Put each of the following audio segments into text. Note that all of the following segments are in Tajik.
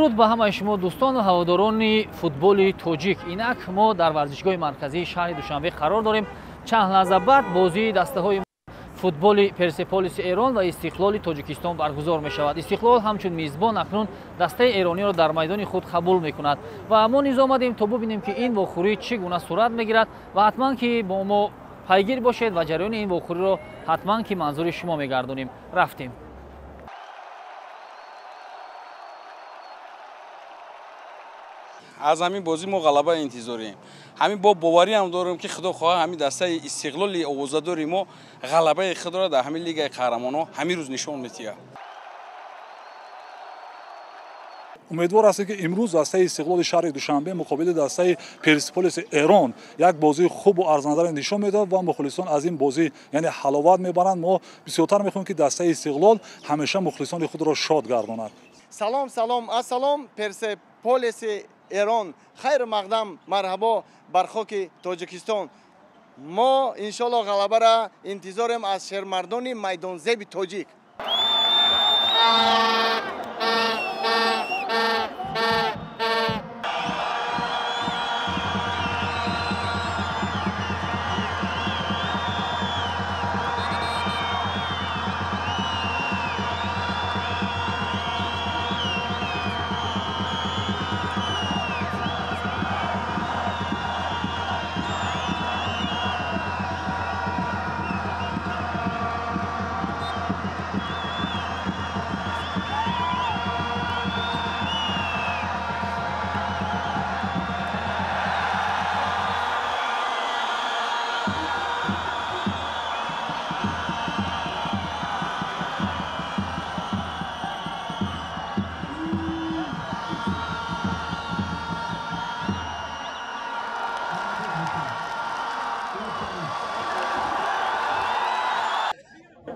Дуруд ба ҳамаи шумо дӯстон ва ҳаводорони футболи тоҷик. Инак мо дар варзишгоҳи марказии шаҳри Душанбе қарор дорем. Чанд лаҳза баъд бозии дастаҳои футболи Персеполиси Эрон ва Истиқлоли Тоҷикистон баргузор мешавад. Истиқлол ҳамчун мизбон акнун дастаи эрониро дар майдони худ қабул мекунад ва мо низ омадем то бубинем, ки ин вохӯрӣ чӣ гуна сурат мегирад ва ҳатман ки бо мо пайгир бошед ва ҷараёни ин вохӯриро ҳатман ки манзури шумо мегардонем. Рафтем. Аз ҳамин бозӣ мо ғалаба интизорем. Ҳамин бо боварӣ ҳам дорем, ки худо хоҳад ҳамин дастаи Истиқлоли овозадори мо ғалабаи худро дар ҳамин Лигаи қаҳрамонҳо ҳамин рӯз нишон медиҳад. Умедвор ҳастем, ки имрӯз дастаи Истиқлоли шаҳри Душанбе муқобили дастаи Персеполиси Эрон як бозии хубу арзандаро нишон медиҳад ва мухлисон аз ин бозӣ яъне ҳаловат мебаранд. Мо бисёртар мехоҳем, ки дастаи Истиқлол ҳамеша мухлисони худро шод гардонад. Салом, салом, ассалом, Персеполиси Эрон, хайр мақдам, марҳабо бар хоки Тоҷикистон. Мо иншоалло ғалабара интизорем аз шермардони майдонзеби тоҷик.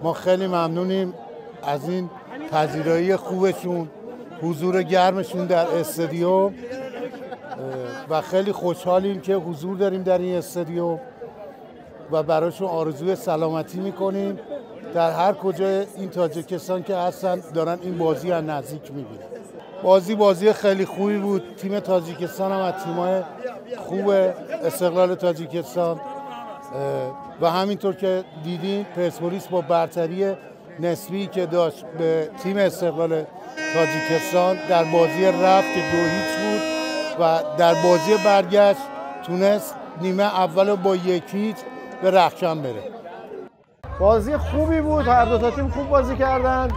ما خیلی ممنونیم از این پذیرایی خوبشون، حضور گرمشون در استادیوم و خیلی خوشحالیم که حضور داریم در این استادیوم و براشون آرزوی سلامتی میکنیم. در هر کجای این تاجیکستان که هستن دارن این بازی از نزدیک میبینن. بازی خیلی خوبی بود. تیم تاجیکستان هم از تیم‌های خوب استقلال تاجیکستان و همینطور که دیدیم پرسپولیس با برتری نسبی که داشت به تیم استقلال تاجیکستان در بازی رفت که 2-0 بود و در بازی برگشت تونست نیمه اول با 1-0 به رخشان بره. بازی خوبی بود، هر دو تا تیم خوب بازی کردن.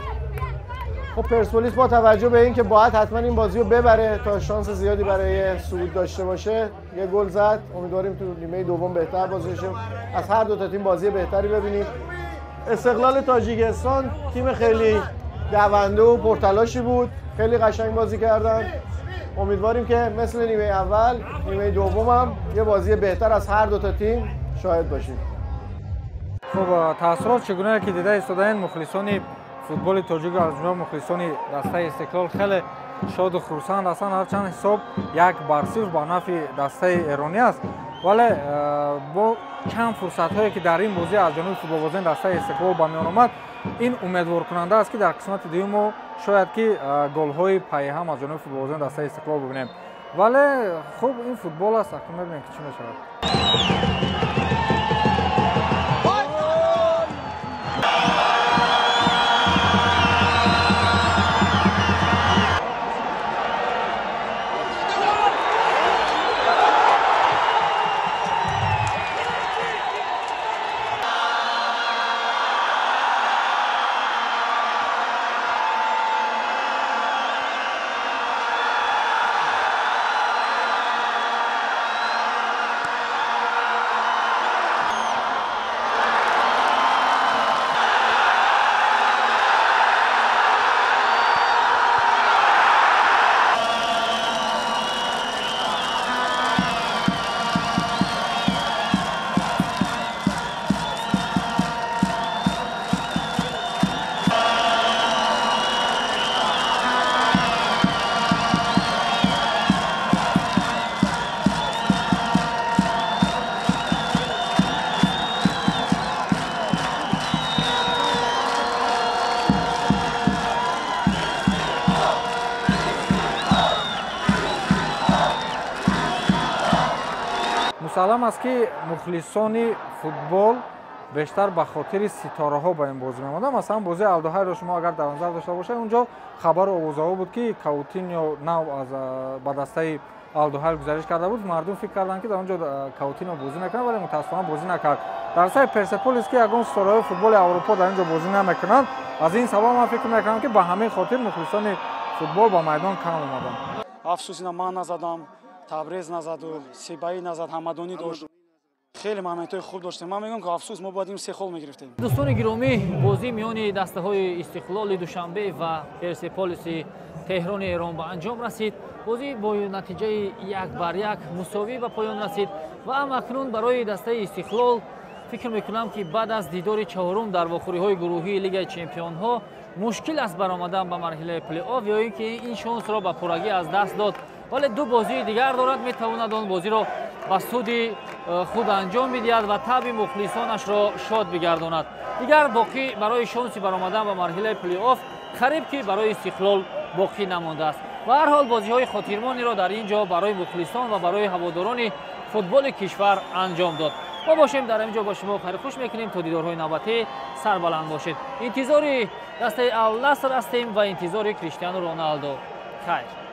خب پرسپولیس با توجه به اینکه باید حتما این بازی رو ببره تا شانس زیادی برای صعود داشته باشه، یه گل زد. امیدواریم تو نیمه دوم بهتر بازی بشه، از هر دو تا تیم بازی بهتری ببینیم. استقلال تاجیکستان تیم خیلی دونده و پرتلاشی بود، خیلی قشنگ بازی کردن. امیدواریم که مثل نیمه اول نیمه دوم هم یه بازی بهتر از هر دو تا تیم شاهد باشیم. خب تاثیرات چگونه که دیده ایستادن مخلصان футболи тоҷик аз ҷумла мухлисони дастаи Истиқлол хеле шоду хурсанд ҳастанд. Ҳарчанд ҳисоб 1-0 ба нафъи дастаи эронӣ аст, вале бо чанд фурсатҳое ки дар ин бозӣ аз ҷониби футболбозони дастаи Истиқлол ба миён омад, ин умедворкунанда аст, ки дар қисмати дуюм мо шояд ки голҳои пайҳам аз ҷониби футболбозони дастаи Истиқлол бибинем. Вале хуб ин футбол аст, акнун мебинем ки чӣ мешавад. Мусаллам аст, ки мухлисони футбол бештар ба хотири ситораҳо ба ин бозӣ мемонанд. Масалан, бозии Алдуҳайро шумо агар дар назар дошта бошед, унҷо хабару овозаҳо буд, ки Каутиньо нав аз ба дастаи Алдуҳайл гузариш карда буд. Мардум фикр карданд, ки дар он ҷо Каутиньо бозӣ мекунад, вале мутаассифона бозӣ накард. Дар дастаи Персеполис, ки ягон ситораҳои футболи Аврупо дар ин ҷо бозӣ намекунанд, аз ин сабаб ман фикр мекунам, ки ба ҳамин хотир мухлисони футбол ба майдон кам омаданд. Афсӯс, ина ман назадам, Табрез назаду, Себаӣ назад, Ҳамадонӣ дошт. Хеле моментҳои хуб доштем. Ман мегӯям, ки афсӯс, мо бояд ин се хол мегирифтем. Дӯстони гиромӣ, бозӣ миёни дастаҳои Истиқлоли Душанбе ва Персеполиси Теҳрони Эрон ба анҷом расид. Бозӣ бо натиҷаи 1-1 мусовӣ ба поён расид ва ҳам акнун барои дастаи Истиқлол фикр мекунам, ки баъд аз дидори чаҳорум дар вохӯриҳои гурӯҳии Лигаи чемпионҳо мушкил аст баромадан ба марҳилаи плей-офф ё ин ки ин шонсро ба пуррагӣ аз даст дод, вале ду бозии дигар дорад, метавонад он бозиро ба суди худ анҷом бидиҳад ва таби мухлисонашро шод бигардонад. Дигар боқӣ барои шонси баромадан ба марҳилаи плей-офф қариб ки барои Истиқлол боқӣ намондааст. Ба ҳар ҳол, бозиҳои хотирмонеро дар ин ҷо барои мухлисон ва барои ҳаводорони футболи кишвар анҷом дод. Мо бошем, дар ин ҷо бо шумо хайрхуш мекунем. То дидорҳои навбатӣ сарбаланд бошед. Интизори дастаи Алнаср ҳастем ва интизори Криштиану Роналдо. Хайр.